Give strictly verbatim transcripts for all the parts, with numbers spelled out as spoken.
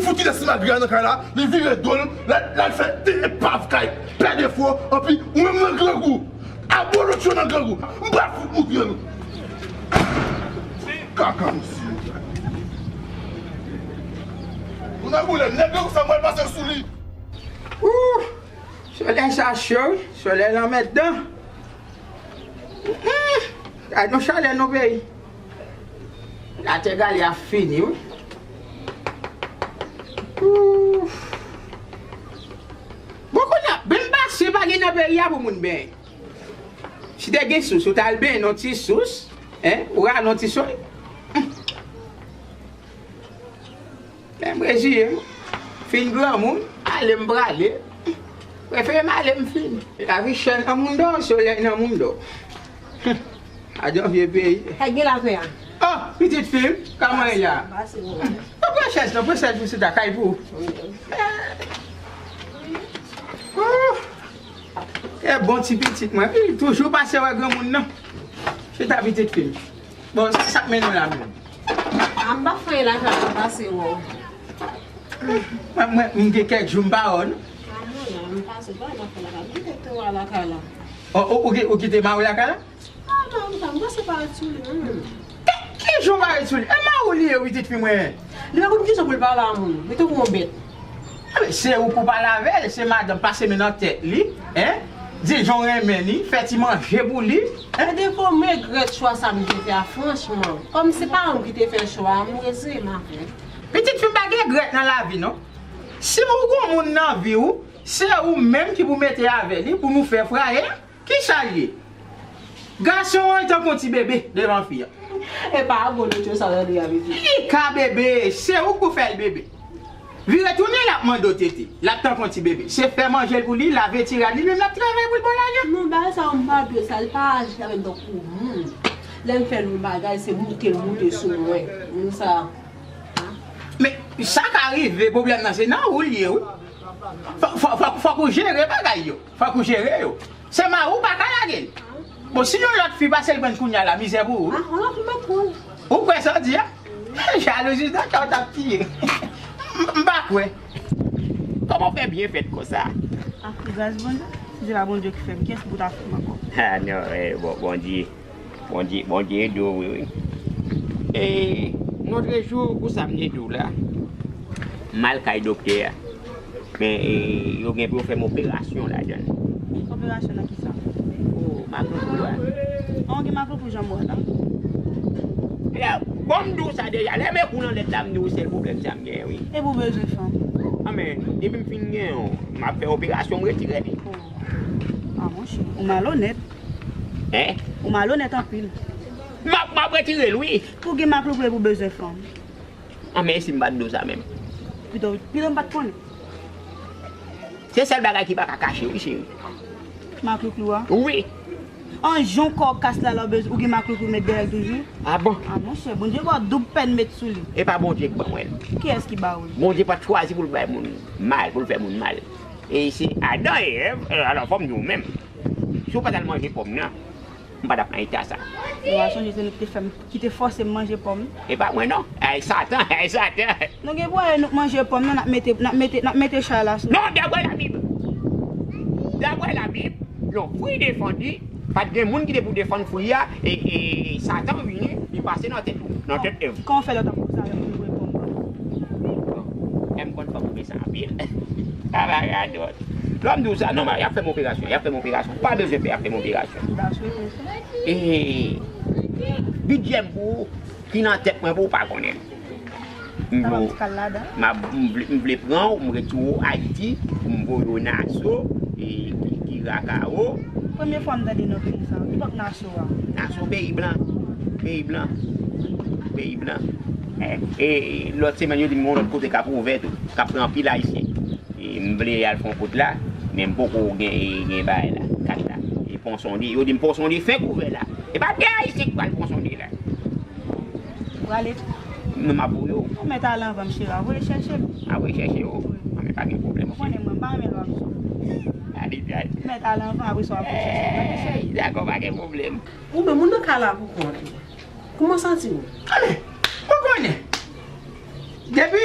Fout ti nèg si malgre a nan kay la, li vire do l, l al, l al fè de epav kay pè defo, anpi ou menm nan grangou. Abolotcho nan grangou. M pral fout moutre nou. Kaka, mesye. Moun nan boule, nèg grangou sa, mwen pase sou li. Ooh! Solèy sa cho, wi. Solèy lanmèdan. Hmm, gad yon chalè nan peyi. Latè gale ap fini, wi. Ooh. Bon, kounye a, benn basyen pa gen nan peyi a pou moun benyen. Si te gen sous, ou t al benyen nan ti sous, en, ou rale yon ti solèy. Men m reziye m. Fin granmoun, ale m prale. Prefere m ale m fin. Lavi chè nan moun dò, solèy nan moun dò. Adan vye peyi. Sa k gen la frè a? Oh, pitit fi m, kòman w ye a? Pase bon. Pran chèz lan, pran chèz pou chita, kay pou ou. Oh, e bon ti pitit mwen. Wi, toujou pase wè granmoun nan. Chita pitit fi m. Bon, sa, sa k mennen w la menm? A, m pa fè anyen lakay la, m pase wè w. Mwen, mwen, m gen kèk jou m pa wè w, non? A, non, non, m pase, pa anyen m ap fè lakay la. M kite Toro a lakay la. O, ou, ou ki-, ou kite mari w lakay la? A, non, m pa, m pase pa ret sou li, non. Ki, ki jan w pa ret sou li? E mari w li ye, wi, pitit fi mwen. Li pa konn kijan pou l pale a moun. Li tankou yon bèt. Enben, se ou pou pale avè l, se madanm pase men nan tèt li, en? Di l jan w renmen li, fè ti manje pou li, en? Gade kòman m regrèt chwa sa m te fè a, franchman. Kòm se pa ou ki te fè chwa a, m reziye m avè l. Pitit fi m, pa gen regrèt nan lavi, non. Si ou gon moun nan vi w, se ou menm ki pou mete avè li pou nou fè fraye. Kisa l ye? Gason an tankou yon ti bebe devan fi an. E pa abolotcho sa w tande a, pitit. Li ka bebe, se ou k pou fè l bebe. Vire tounen, l ap mande w tete. L ap tankou yon ti bebe. Se fè manje l pou li, lave ti rad li, menm l ap travay pou l ba w lajan. Non, bagay sa yo m pa dwe sa, li pa aji avè m tankou moun. Lè m fè l yon bagay, se moute l moute sou mwen. Moun sa. Men, sa ka rive, pwoblèm nan se nan ou l ye, wi. Fò, fò, fò, fòk ou jere bagay yo. Fòk ou jere yo. Se mari w pa ka lage l. Bon, si yon lòt fi pase l pran l kounye a la, mizè pou ou, wi. A, yon lòt fi m ap pran l. Ou kwè sa w di a? Jalouzi nan kè w t ap tiye. M, m pa kwè. Kòman w fè byen fèt konsa? A, gras Bondye. Si se pa Bondye ki fè m, kiyès ki pou ta fè m ankò? A, non, eh, bon, Bondye. Bondye, Bondye ede w, wi, wi. E, lòtrejou, pou sa m te di w la, m al kay doktè a. Men, e, yo gen pou yo fè m operasyon ladan l. Operasyon nan kisa? O, maklouklou a. An, w gen maklouklou jan m wè w la. E, bon, m di w sa deja. Lè m ekri w nan lèt la, m di w sèl pwoblèm sa m genyen, wi. Epi w bezwen fanm? A, men, depi m fin gen yon, m ap fè operasyon, m retire li. O. A, monchè, ou malonèt. Hein? Ou malonèt anpil. M ap, m ap retire l, wi. Pou gen maklouklou epi w bezwen fanm. A, men e si m pa t di w sa menm? Pito, pito m pa t konnen. Se sèl bagay ki pa ka kache, wi, cheri. Maklouklou a? Wi. An, jan w kò w kas la, la w bezwen, ou gen maklouklou met dèyè l toujou? A bon? A, monchè, Bondye ba w doub pèn met sou li. E pa Bondye k ban mwen l. Kiyès ki ba w l? Bondye pa t chwazi pou l bay moun mal, pou l fè moun mal. E se Adan e Èv, e, alò, fò m di w menm. Si w pa t al manje pòm nan, m pa t ap nan eta sa. Ou pa sonje se nou ki te fè m, ki te fòse m manje pòm nan? E pa mwen non. Ay, Satan, ay, Satan. Nou gen pou wè nou manje pòm nan, n ap mete, n ap mete, n ap mete chay la sou. Non, daprè Labib. Daprè Labib, yon fwi defandi, pa t gen moun ki te pou defann fwi a, e, e Satan vini, li pase nan tèt, nan tèt Èv. Kòman w fè lè w t ap konsa, lè w te pòm nan? Bon, e m konn fanm oubyen sa anpil. A, pa radòt. Lè m di w sa, non, y ap fè m operasyon, y ap fè m operasyon. Pa bezwen pè, y ap fè m operasyon. E, bidjè m pou ou, ki nan tèt mwen pou ou pa konnen. M, m ap, m vle, m vle pran w, m retire w Ayiti, m voye w Naso, e, ki, ki Rakawo. Premye fwa m tande non peyi sa. Ki bò k Naso a? Naso peyi blan. Peyi blan. Peyi blan. E, e, lòt semèn yo di m gon lòt kote k ap ouvè tou, k ap pran anpil Ayisyen. E, m vle al fè yon kout la, men m poko gen, e, gen bagay la, kat la. E pon sonde, yo di m pon sonde fenk ouvè la. E pa de Ayisyen k pral pon sonde la. Prale. Non, m ap voye w. Ou mèt ale anvan m, cheri, a voye chèche m. A voye chèche w? Wi. A, men pa gen pwoblèm. Ou konnen mwen, m pa renmen lè w ap sou. Gade, gade. Mèt ale anvan, apre sa w ap voye chèche m. Hey, dakò, pa gen pwoblèm. Ou menm, ou nan kay la pou kont ou. Kòman w santi w? A, men, ou konnen. Depi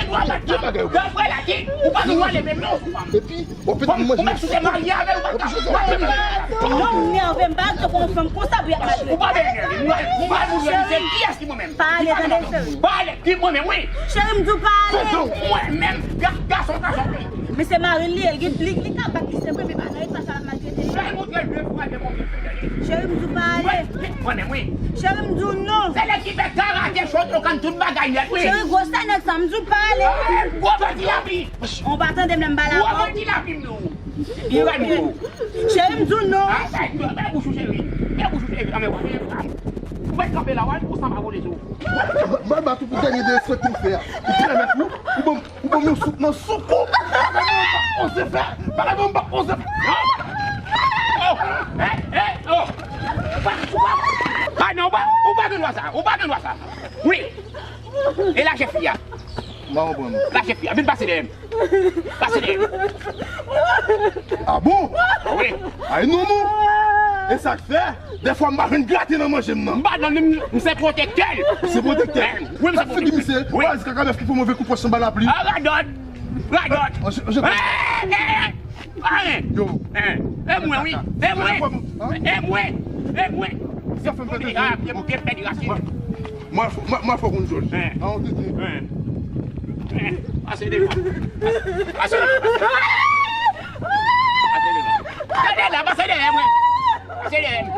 gen dwa bat fanm. Gad frè la, ki, ou pa gen dwa leve men w sou fanm. Epi, w ap manje. Ou menm si w te marye avè l, ou pa ka. Non, m nève, m pa t konn fanm konsa pou y ap maltrete. Ou pa bezwen nève. Mwen, mwen, mwen, se kiyès ki mwen menm? Pa ale, tande, cheri. Pa ale, ki mwen menm, wi. Cheri, m di w pa ale. Mwen menm, ga-, gason, gason. Men se mari l li ye, li, li, li ka bat li, se vre, men pa nan eta sa l ap maltrete li. Fè l montre l de fwa, de montre l fè gade. Cheri, m di w pa ale. Mwen, mwen, mwen, wi. Cheri, m di w non. Se nèg ki fè karate, Shotokan, tout bagay nèt, wi. Cheri, gwosè nèg sa, m di w pa ale. Eh, gwo bandi lapli. On pa tande m lè m pale avè w. Gwo bandi lapli, m di w. Byen, byen. Cheri, m di w non. Ah, sa, bè bouch ou, cheri. Bè bouch ou, cheri. Ah, men, wè, men, ou mèt kanpe la, wè, ou sa pa vole sou. Mwen, mwen, mwen, tout pou dènye derespekte w fè a. Ou pèmèt ou, ou ban m Ou ban m yon soup nan soup ou. Bagay mwen pa oze fè. Bagay mwen pa oze fè. Oh! Eh, eh, oh! Ah non, ou pa, ou pa gen dwa sa. Ou pa gen dwa sa. Wi. E lache fi a. M pa konprann ou. Lache fi a. Vin pase dèyè m. Pase dèyè m. Ah bon? Wi. Ay non, non. E sa k fè? Dèfwa m pa jwenn grate nan manje m nan. M pa nan li, m, m se pwotektè l. Ou se pwotektè? Wi, m se pwotektè. Wi. Wè, se kaka bèf ki fè move kout wòch anba lapli. Ah, radòt! Radòt! An, je, je... Eh, eh, eh! Yo. Eh, e mwen, wi. E mwen. E mwen. E mwen. Sa fè m pète. Ah, pye m pèdi rasin. Mwen, mwen, mwen fò konn jòj. Hein. An, ou te di. Hein. Hein. Pase devan. Pase devan. Pase devan. Gade la, pase dèyè mwen. Pase dèyè m.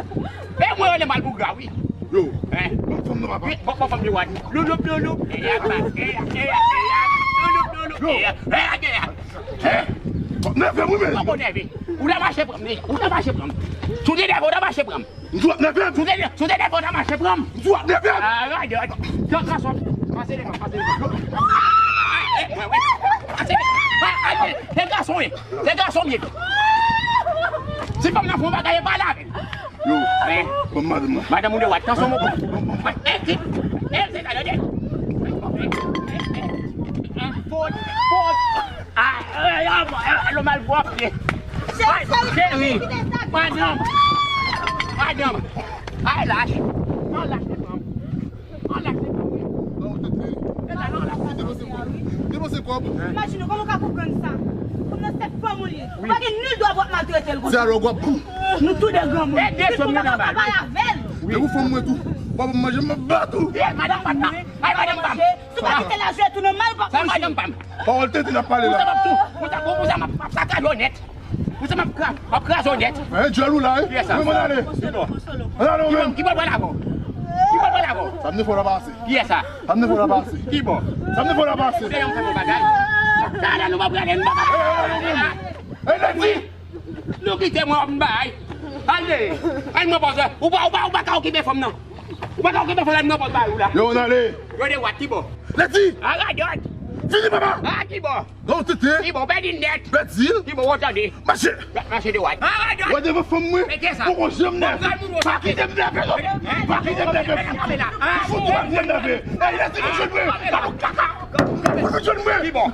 E mwen, yo le mal bougra, wi. Yo. Hein. Bon, fanm nan, papa. Wi, bon, bon, fanm li wad. Louloup, louloup. Eya, eya, eya, eya. Louloup, louloup. Yo. Eya, eya, eya. Hein. Bon, nève mwen, men. Poko nève. Ou ta mache pran m, ou ta mache pran m. Si w te nève, ou ta mache pran m. M di w ap nève m. Si w te, si w te nève, w ta mache pran m. M di w ap nève m. Ah, radòt. Jan gason. Pase devan, pase devan. Eh, mwen, wi. Pase devan. Ah, ah, se, se gason, wi. Se gason, wi. Si fanm nan fè yon bagay, e pale avè l. Yo. Bon, madanm mwen. Madanm ou de wat, tansyon mwen. Eh, ti, eh, se sa, tande. Fòt, fòt. Ah, eh, ah, bon, eh, lo malpwòpte. Cheri, madanm. Madanm. Ay, lach. An lach, se fanm. An lach, se fanm, wi. Depanse kòb. Imajine w, kòman w ka konprann sa? Fanm nan se fanm ou li ye. Ou pa gen nil dwa pou w ap maltrete l konsa. Se alò w ap ban m. Nou tou de granmoun. E de fanm nan bay avè l. Depi w fanm mwen tou. W ap ban m manje, m ap bat ou. Ye, madanm pa m nan. Ay, madanm pa m. Si w pa kite lajè tou nan mal, w ap manje. Sa madanm pa m. Pawòl tenten n ap pale la. Ou sa m ap tou. Ou sa, ou sa m ap, m ap sakaje w nèt. Ou sa m ap kra-, m ap kraze w nèt. Men dyòl ou la, wi. Kiyès sa? Mwen, mwen ale. Mwen ale, ou menm. Ki bò, ki bò l pral avè w? Ki bò l pral avè w? Sa m te fè w la pase. Kiyès sa? Sa m te fè w la pase. Ki bò? Sa m te fè w la pase. Se yon fè yon bagay. Sa la nou pa prale, nou pa prale. Ey, Leti! Nou kite mwen, m bay. Ale. Al mwen pòz. Ou pa, ou pa, ou pa ka okipe fanm nan. Ou pa ka okipe fanm nan, mwen pòz bay ou la. Yo, n ale. Yo de wat, ki bò? Leti! A radòt. Vini, papa! A ki bò? Non, tete. Ki bò, pèdi nèt. Pèdi l. Ki bò, w tande. Mache. Mache de wat. A radòt. Wè devan fanm mwen. Mete sa. Poko janm nève. Pa kite m nève, non. Pa kite m nève. Fouti pa kite m nève. Ey, Leti, vin jwenn mwen. Talon kaka. Vin jwenn mwen. Ki bò?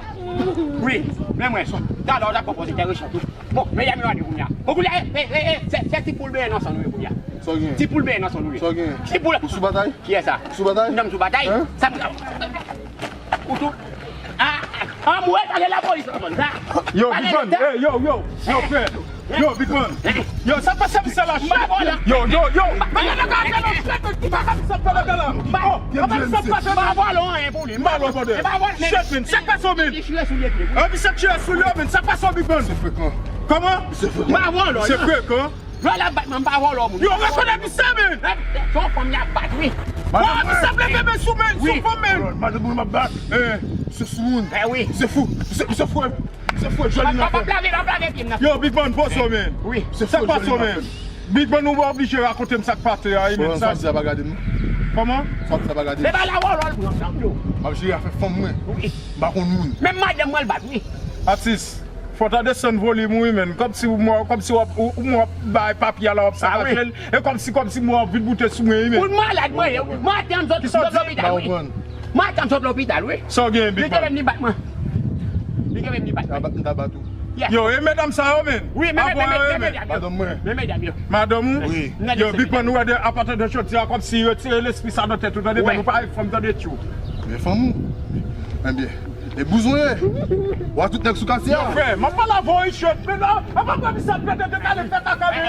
Wi, men mwen, talè w t ap pran pòz entèresan tou. Bon, medam yo ale kounye a. Bon, kounye a, e, e, e, se, se ti poul benyen nan san nou ye kounye a. Sa w gen? Ti poul benyen nan san nou ye. Sa w gen? Ti poul. Ou sou batay? Kiyès sa? Ou sou batay? Nonm sou batay? Hein? Sa m ka. Ou tou. Ah, ah, ah, mwen pale lapolis la, man. Sa. Yo, Big Man, ey, yo, yo, yo, frè. Yo, Big Man. Yo, sa pase misye la, chèf. Yo, yo, yo. Pale nan gade la, chèf, ki pa ka misye pale la. Oh, papa, misye pase la. Pa vòlò anyen pou li. Pa vòlò, brother. Chèf, men, sa pase, men. Li chire sou li, wi. Ah, misye chire sou li, men, sa pase, Big Man. Se frekan. Kòman? Se frekan. Pa vòlò. Se frekan. Lè l ap bat mwen, m pa vòlò moun. Yo rekonèt misye, men. Se yon fanm y ap bat, wi. Madanm mwen. Misye ap leve men sou men, sou fanm, men. Madanm mwen m ap bat. Eh. Se sou moun. Eh wi. Se fou. Se, se fou. Se fou, jòl li nan fè. Ap lave, ap lave pye m nan. Yo, Big Man, poze w, men. Wi. Se fou, jòl li nan fè. Big Man, ou pa oblije rakonte m sa k pase a, wi, men. Sa di sa pa gade m. Kòman? Sa di sa pa gade m. Se pa la vòlò l pran, tanm yo. M ap jere afè fanm mwen. Wi. M pa konn moun. Menm madanm mwen l bat, wi. Atis. Fò w ta desann volim ou wi, menn. Kòmsi ou mò, kòmsi w ap, ou, ou mò ap bay papye a la, w ap sakaje l. E kòmsi, kòmsi mò ap vin boute sou mwen wi, menn. Ou malad mwen ye wi. Maten m sot lopital wi. Maten m sot lopital wi. Sa w gen, Big Man? Li te menm li bat mwen. Li te menm li bat mwen. M ta bat ou. Yo, e medam sa yo, menn? Wi, men, men, men, men, men medam yo. Men medam yo. Madanm ou? Wi. Yo, Big Man, ou wè de apatè de jodi a, kòmsi retire lespri sa nan tèt ou, tande, menn, ou pa fè fanm, tande, tchou. Men fanm ou? Ebyen. E bouzwen ye. Wa tout nèg sou katye a. Yo, frè, m ap pale avè w, Richard. Men non, apa kwa misye ap pede dekale fè kaka, men.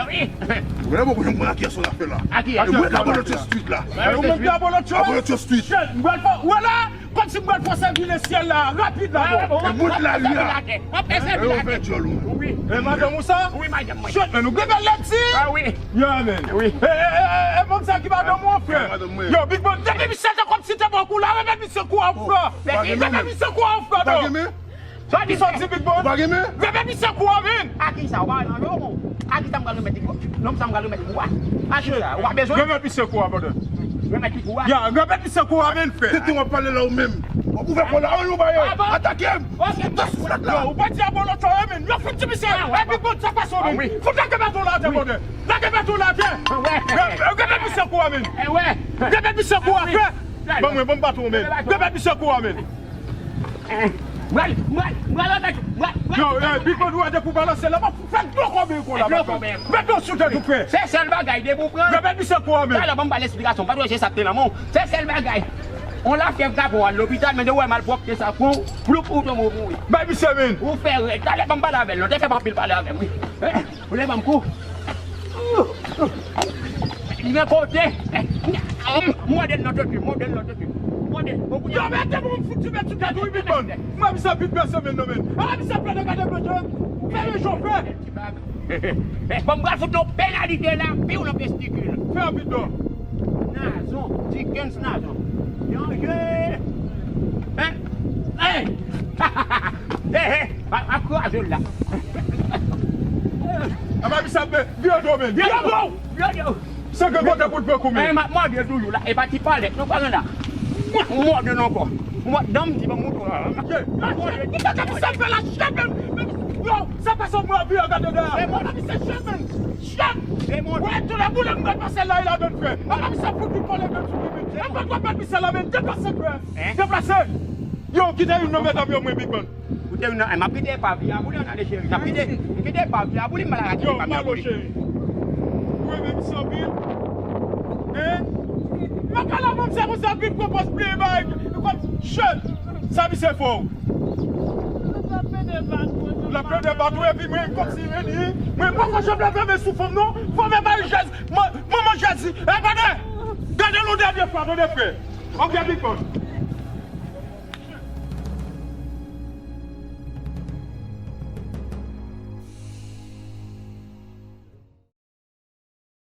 Ou wè, bon, mwen ak yè sou la fè la. Ak yè. Ou wè, abolotcho street la. Ou menm ki abolotcho? Abolotcho street. Shit, m pral fè, ou wè la, kòmsi m pral fè sèvi lesyèl la, rapid la, bon. E bout la, li a. E yo fè djòl ou. Wi. E madanm ou sa? Wi, madanm mwen. Shit, men nou gen bèl lèd si. A wi. Yeah, man. Wi. E, e, e, e, e, moun sa ki madanm ou, frè? Madanm mwen. Yo, Big Man, depi misye te kòmsi te bò kou la, remèt misye kou a, frè. Remèt misye kou a, frè, non. Sa di sa di Big Man. Ou pa gen men? Remèt misye kou a, men. A ki sa, ou pa nan yo, bon. A ki sa m pral remèt li kou a? Non, sa m pral remèt li kou a. A ki sa, ou pa bezwen? Remèt misye kou a, brother. Remèt li kou a. Ya, remèt misye kou a, men, frè. Tete w ap pale la ou menm. W ap ouvè kò la, ann ou ba yo. Atake m. Fout ou sou tèt la. Yo, ou pa di abolotcho, men. Yo fout ti misye. E Big Man, sa pase w, men. Fout lage baton la atè, brother. Lage baton la atè. Remèt misye kou a, men. Remèt misye kou a, frè. Ban mwen, ban m baton, men. Remèt misye kou a, men. Mwen, mwen, mwen remèt, mwen, mwen. Yo, eh, Big Man, ou wè depi w balanse la, m ap fè dlo konbyen kou la, patwon. Mete w sou tèt ou, frè. Se sèl bagay, depi w pran. Remèt misye kou a, men. Talè, ban m ba l esplikasyon, pa dwe se sa k te nan men w. Se sèl bagay. On lafyèv ka pran w al lopital, men de w wè malpwòpte sa pran w, ploup, ou tonbe ou mouri. Bay misye, men. Ou fè rèd. Talè, ban m pale avè l, non, te fè m anpil pale avè m, wi. Ou lè ban m kou. Li gen kote. Mòde l nan tèt li, mòde l nan tèt li. Mòde l. Bon, kounye a. Yo, mete bon, m fout ti bèt sou tèt ou, wi, Big Man. Mwen, misye vin pèse men non, men. A, misye ap plede gade bèt, fè yon jan fè. Bon, m pral fout yon penalite la, piw nan testikil. Fè rapid non. Nazon, Dickens Nazon. Yon je. Hein? Hey! Hey, hey! Ap, ap kraze l la. Apa misye ap vire do, men. Vire do! Vire do! Se gen kote pou l pran kou, men. Eh, m ap mòde toujou la. E pa ti palèt nou pran la. M ap mòde l ankò. M ap dan m di ban m mouton la. Kisa misye ap fè la, chèf, men? Yo, sa pase mwen anvi, gade dèyè. Raymond, misye chèf, menm. Chèf. Raymond. Wè, tou la boule, m gad pase la, la donn frè. Ala misye fout li kole menm sou pipi. E pa dwa bat misye la, men deplase frè. Deplase. Yo, kite youn nan medam yo, mwen, Big Man. Koute youn nan, m ap kite epav li a boule, an ale cheri. M ap kite, m kite epav li a boule, m pral arete epav li a boule. Yo, malo cheri. Ou renmen misye anpil? Hein? Mwen ka la, mwen, se konsa, vin pran pòz plen bagay. Kòm chèf. Sa misye fè w? L ap plede bat ou epi mwen kòmsi meni. Mwen pa fè janm leve men sou fanm non. Fanm e bay jèz. Manman jèzi. E gade. Gade l yon dènye fwa, tande frè. Ok, Big Man.